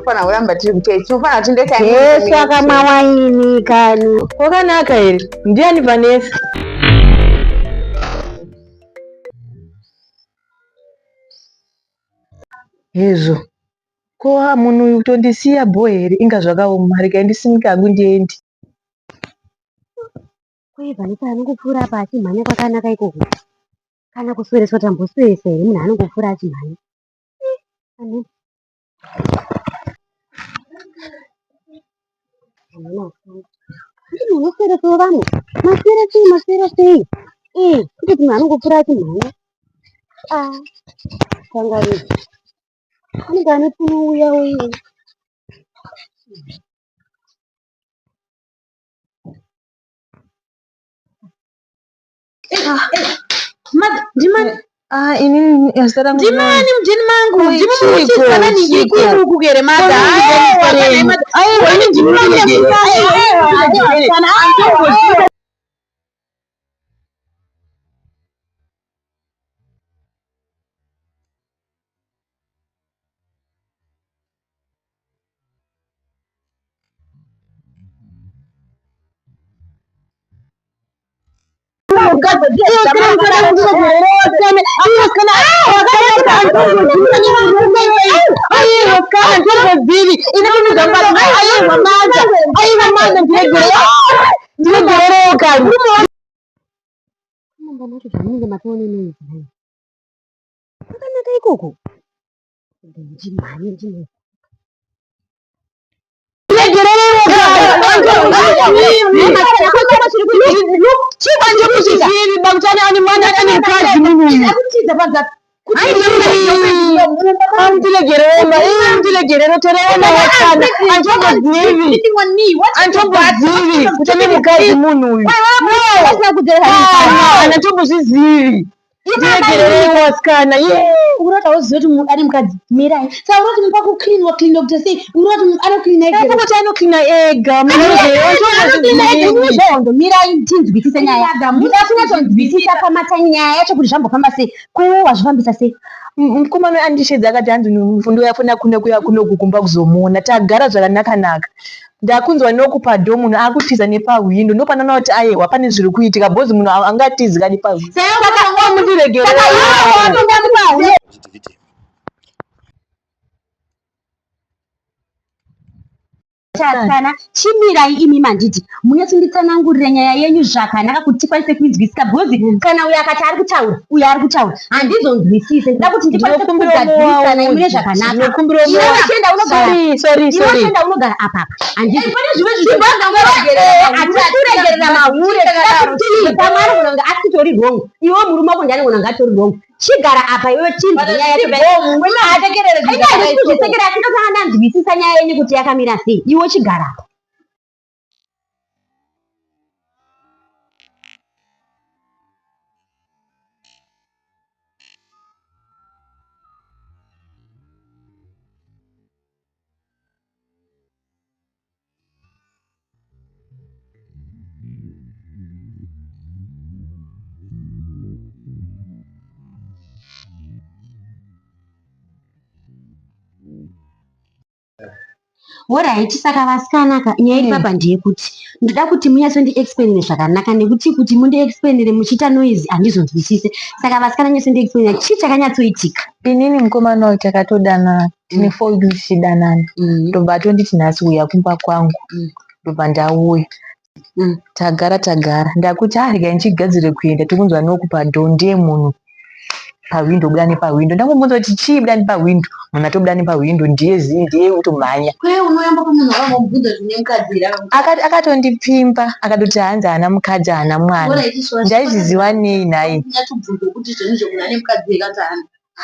Tinofanira kuramba tiri kuchechi. Tinofanira kuti ndeta. Jesu akamwa waini kani. Kwakanaka here? Ndiani Vanessa? Hezvo. Ko munhu uyu kutondisiya bho here? Inga zvakaoma. Regai ndisimuke hangu ndiende. Kwe Vanessa anongopfuura apa achimhanya kwakanaka ikoko. Kana kuswereswa tambosweresa here munhu anongopfuura achimhanya. Ane. Ndini unoswera vamwe. Maswera sei maswera sei? Eh, kuti munhu anongopfuura achimhanya. Ah, tangaridzi. Anenge ane punouya uye. Ah, inini zita rangu Ndimani mudhini mangu? Oi, Ndimi chiiko, muchizana chiiko. nikuku here mother? Aiwa, Aiwa, ini ndimi Aiwa, Mumba macho zvamunenge matoone noise nhai. Kwakanaka ikoko. Ndimhanye ndine. Antombozivi kuti ane mukadzi munhu uyu anatombozvizivi ndiregererewo asikana Uroti hauzivi kuti munhu ane mukadzi mirai saka uroti mupa kucleanwa cleanwa kuita sei uroti anocleana ega kuti anocleana ega Zvondo mirai tinzwisise nyaya. Ndida kunyatsonzwisisa pamata nyaya yacho kuti zvambofamba sei. Kuwe wazvifambisa sei? Mukomana andishedza akati hanzi ndouya kuno kuya kunoku kumba kuzomuona tagara zvakanaka naka ndakunzwa nokupa do munhu akutiza nepahwindo ndopanoona kuti aiwa pane zviri kuitika bhozi munhu angatizi kani pahwindo saka mundiregerera. Asikana, chimirai imi manditi munyatsonditsanangurire nyaya yenyu zvakanaka kuti tikwanise kuinzwisisa because kana uyo akati ari kutaura uyo ari kutaura handizonzwisise ndida kuti ndikwanise kugadzirisana imune zvakanaka Ndinokumbira iwe uchienda unogara Sorry, sorry, iwe sorry. uchienda unogara apapa handikuregerera mahure pamwe anogona kunge asitori wrong iwe murume wako ndiye anogona kunge atori wrong chigara apa iwewe tinzwe nyaya yacho kuzvisekera asi ndosaka ndanzwisisa nyaya yenyu kuti yakamira sei iwe chigara apa. Horaiti saka vasikana ka nyaya iri papa ndeyekuti ndoda kuti munyatsondiexplainire zvakanaka nekuti kuti mundiexplainire muchiita noise handizonzwisise saka vasikana nyatsondiexplainira chii chakanyatsoitika. Inini mukomana uyu takatodanana tine 4 weeks tichidanana ndobva atonditi nhasi uya kumba kwangu ndobva ndauya tagara tagara ndakuti ah regai ndichigadzire kuenda tikunzwa nokupa do ndiye munhu pahwindo buda nepahwindo ndangomubvunza kuti chii buda nepahwindo munhu atobuda nepahwindo ndiye zii ndiye kutomhanya akatondipfimba akatoti hanzi haana mukadzi haana mwana ndaizviziva nei nhai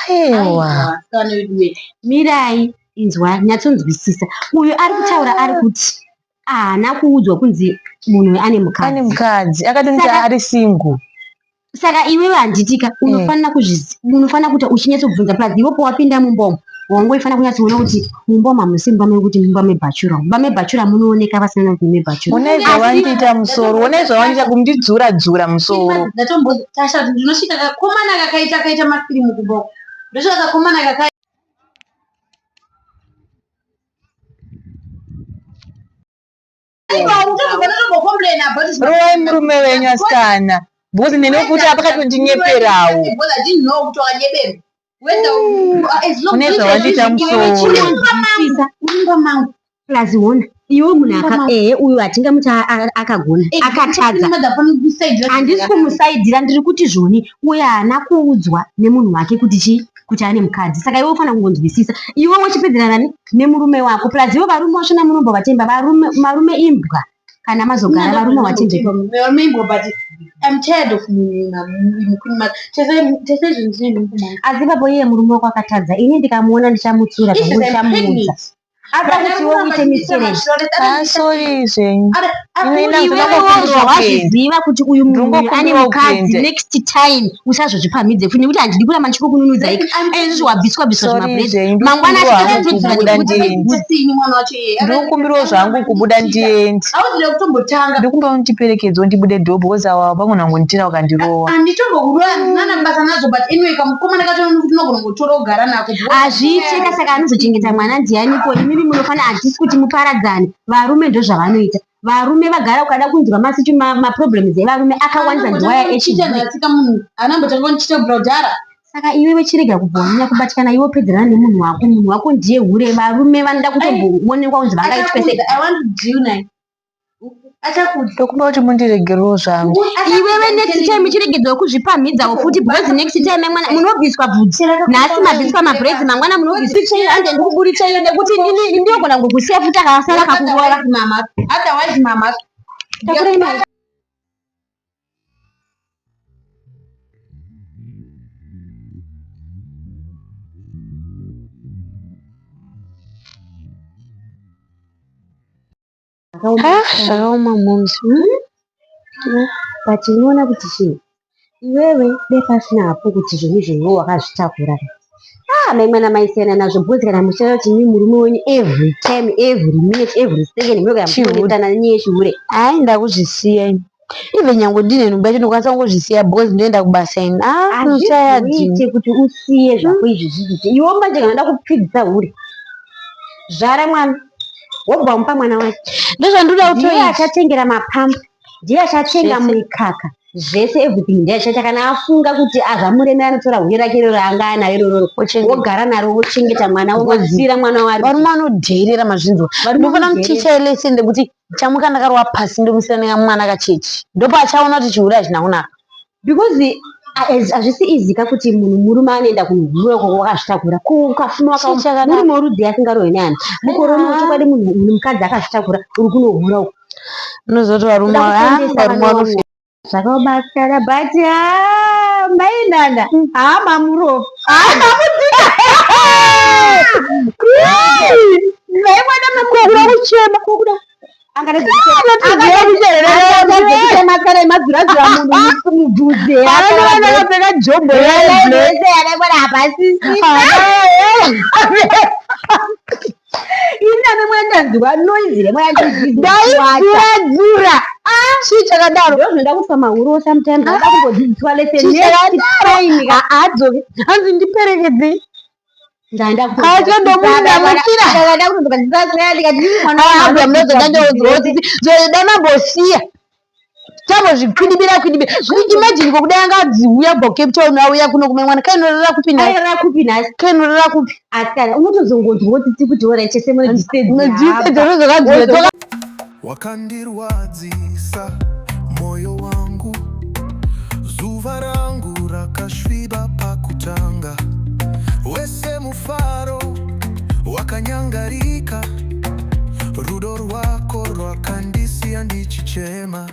aiwa Mirai inzwa nyatsonzwisisa uyu ari kutaura ari kuti haana kuudzwa kunzi munhu uyu ane ane mukadzi mukadzi akatonditi Saka- ari single saka iwewe handitika unofanira kuzvizi unofanira kuita uchinyatsobvunza plus iwe pawapinda mumba umu wangoifanira kunyatsoona kuti mumba umu hamusi mumba mekuti mumba mebhachura mumba mebhachura munooneka vasina kuti mebhachura Honai zvawandiita musoro honai zvawandiita kundidzura dzura musoro ndatombotasha ndinosvika kakomana kakaita kaita mafirimu kumba uku ndosvika kakomana kaka Rovai murume wenyu asikana because nene kuti apakatondinyeperao. Une zvawandiita musoro. Plus wona iwe munhu aka ehe uyu hatingamuti akagona akatadza. Handisi kumusaidhira ndiri kuti zvoni uyo haana kuudzwa nemunhu wake kuti chii kuti ane mukadzi saka iwe ufanira kungonzwisisa iwe wochipedzerana nani nemurume wako plus iwe varume wachona munombovatemba varume varume imbwa kana mazogara varume watembe asi ipapo iye murume wako akatadza ini ndikamuona ndichamutsura zvangu ndichamuudza Ada kuti iwe uite miscarriage. Ah, sorry zvenyu. Ini Iwe ndinokumbirawo kuenda. wazviziva kuti uyu munhu uyu ane Ndinokumbirawo mukadzi kuenda. next time usazozvipamhidze futi nekuti handidi kuramba ndichikukununudza ika izvozvi wabviswa bviswa Sorry zvimabread zvenyu. mangwana Ndinokumbirawo hangu achitodzora kubuda ndikuti ndiende. Ndinokumbirawo zvangu kubuda ndiende. Auzire kutombotanga Ndinokumbira undiperekedzewo ndibude door because awa pamwe nangonditira ukandirowa. handitombokurova handina basa nazvo but anyway kamukomana kacho tinogona kungotora kugara nako hazviiteka saka anozochengeta mwana ndianiko imimi munofanira handisi kuti muparadzane varume ndozvavanoita varume vagara ukada kunzwa masitu maproblems evarume akawandisa ndiwaya echihure nhasika munhu anambotanga kundichita kubvira kudhara saka iwewe chirega kubva wanyanya kubatikana iwe pedzerana nemunhu wako munhu wako ndiye hure varume vanoda kutomboonekwa kunzi vangaitwe sei I want to deal naye achakudza Ndokumbira kuti mundiregerewo zvangu. iwewe next time chiregedzawo kuzvipamhidzawo futi because next time mwana munobviswa bvudzi nhasi mabviswa mabraids mangwana munobviswa hande ndikuburitsa iyo nekuti inini ndinogona kungokusiya futi akasara kakurova mama otherwise mama takurai mari Ah, zvakaoma mhomzi. But unoona kuti chii iwewe dai pasina hapo kuti zvinhu izvozvo wakazvitakura ah mai mwana maisiyana nazvo because kana muchiona kuti imi murume wenyu every time every minute every second munogara muchionekana nenyaya yechihure Hayi ndakuzvisiya ini. Even nyangwe ndine nhumbu yacho ndokwanisa kungozvisiya because ndinoenda kubasa ini. Ah, I'm tired. hazvizoite kuti usiye zvako izvi zviite iwe manje kana uda kupfidzisa hure zvara mwana wobva wamupa mwana wacho Ndozvandinoda ndiye kutoita. achatengera mapampa ndiye achatenga Zvese. mikaka zvese everything ndiye achaita kana afunga kuti azvamuremera anotora hure rake iroro raanga anaro irororo Wochengeta. wogara naro wochengeta mwana wosiira mwana wari Varume vanodheerera mazvinzwa. Varume Ndofana vanodheerera. muticha lesson ndekuti chamuka ndakarova pasi ndomusiyana nekamwana kachechi. Ndopaachaona kuti chihure hachina kunaka. because hazvisi easy ka kuti munhu murume anoenda kuhura uko wakazvitakura ko ukafuma Chii chakanaka? murume werudzi asingarohwe neana mukore uno chokwadi munhu mukadzi akazvitakura uri kunohura uko Unozoti varume Kuda ah, kutengesa varume vana vanofi. zvakabatsira but haa mainana haa mamurova haa mamudzika maimwana Kuda kuchema. kokuda angadedzekuchema kana madzuradzura munhu mubvudze Vana vakapfeka jombo reblue. iname mwandanzwa noise Ndaidzura-dzura. Chii chakadaro? ndozvinoda kufa mahuro sometimes anoda kumbodzidziswa lesson Chii next chakadaro? time ka Haadzoki. Hanzi ndiperekedzei. ndaenda Achondomunamutira. ndakada kutozokadzidziswa ndikati mwana Abuya munozodandaudzwa tambozvikwidibira kwidibira. Imagine kokudai anga adziuya kubva kuCape Town auya kuno kumwe mwana kainorera kupi nhasi? airara kupi nhasi Kainorera kupi? asikana unotozongonzwa kuti kuti ora chese Madzise Wakandirwadzisa moyo wangu, zuva rangu rakasviba pakutanga, wese mufaro wakanyangarika, rudo rwako rwakandisiya ndichichema.